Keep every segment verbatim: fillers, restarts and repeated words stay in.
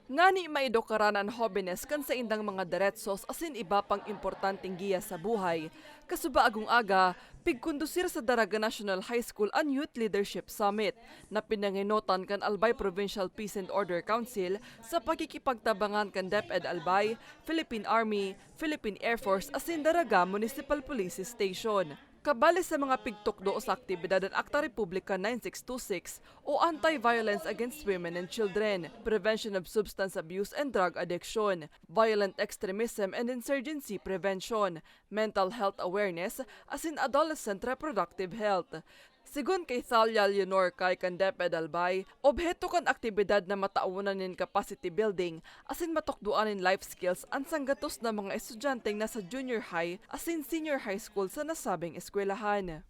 Ngani maidukaran an hobenes kan saindang mga deretsos asin iba pang importanteng giya sa buhay, kasubaagong aga, pigkondusir sa Daraga National High School an Youth Leadership Summit, na pinangenotan kan Albay Provincial Peace and Order Council sa pakikipagtabangan kan DepEd Albay, Philippine Army, Philippine Air Force asin Daraga Municipal Police Station. Kabali sa mga pigtukdo sa aktibidad an Akta Republika nine six two six o Anti-Violence Against Women and Children, Prevention of Substance Abuse and Drug Addiction, Violent Extremism and Insurgency Prevention, Mental Health Awareness, asin Adolescent Reproductive Health. Sigon kay Thalia Leonor Kai kan DepEd Albay, obheto kan aktibidad na matawonan nin capacity building asin matukdoan nin life skills an sanggatos na mga estudyanteng nasa junior high asin senior high school sa nasabing eskwelahan.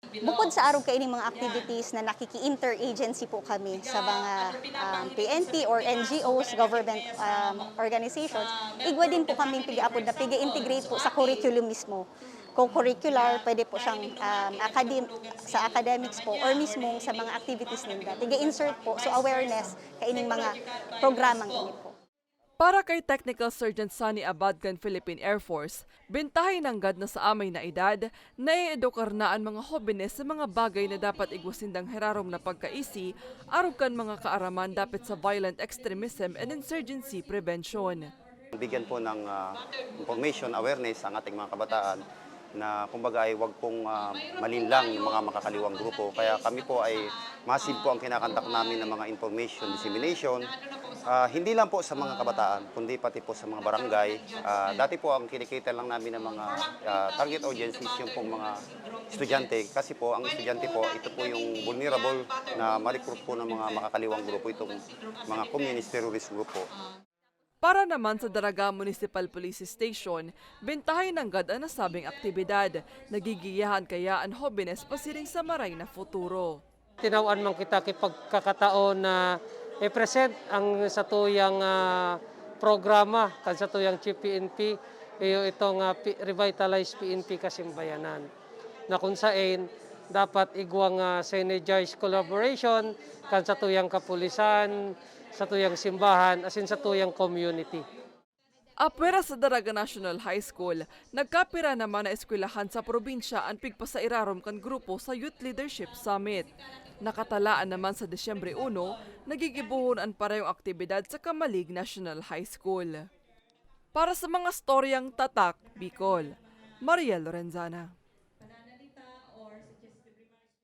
Bukod sa arog kaining mga activities na nakiki-interagency po kami sa mga um, P N P or N G Os, government um, organizations, igwa din po kami pigaapod na piga-integrate po sa curriculum mismo. Co-curricular, pwede po siyang um, academ- sa academics po or mismo sa mga activities ninda. Tiga-insert po, so awareness kaining mga programang ini po. Para kay Technical Sergeant Sunny Abad kan Philippine Air Force, bentahay nanggad na sa amay na edad, naeedukar na an mga hobenes sa mga bagay na dapat igwa sindang hirarom na pagkaisi arog kan mga kaaraman dapit sa violent extremism and insurgency prevention. Bigyan po ng ah, information, awareness ang ating mga kabataan na kumbaga ay wag pong ah, malinlang yung mga makakaliwang grupo. Kaya kami po ay massive po ang kinakandak namin ng mga information dissemination. Ah, hindi lang po sa mga kabataan, kundi pati po sa mga barangay. Ah, dati po ang kinikita lang namin ng mga ah, target audience is yung pong mga estudyante. Kasi po, ang estudyante po, ito po yung vulnerable na ma-recruit po ng mga makakaliwang grupo, itong mga communist terrorist group po. Para naman sa Daraga Municipal Police Station, bentahay nanggad an nasabing aktibidad. Nagigiyahan kaya an hobenes pasiring sa maray na futuro. Tinawan man kita ki pagkakataon na i-present ang satuyang ah, programa kan satuyang G P N P, iyo itong ah, P- Revitalized P N P Kasimbayanan, na kung sain dapat igwang ah, synergized collaboration kan satuyang kapulisan, satuyang simbahan, asin satuyang community. Apwera sa Daraga National High School, nagkapira naman na eskwelahan sa probinsya an pigpasairarom kan grupo sa Youth Leadership Summit. Nakatalaan naman sa Disyembre uno, nagigibohon an parehong aktibidad sa Camalig National High School. Para sa mga storyang Tatak Bicol, Mariel Lorenzana.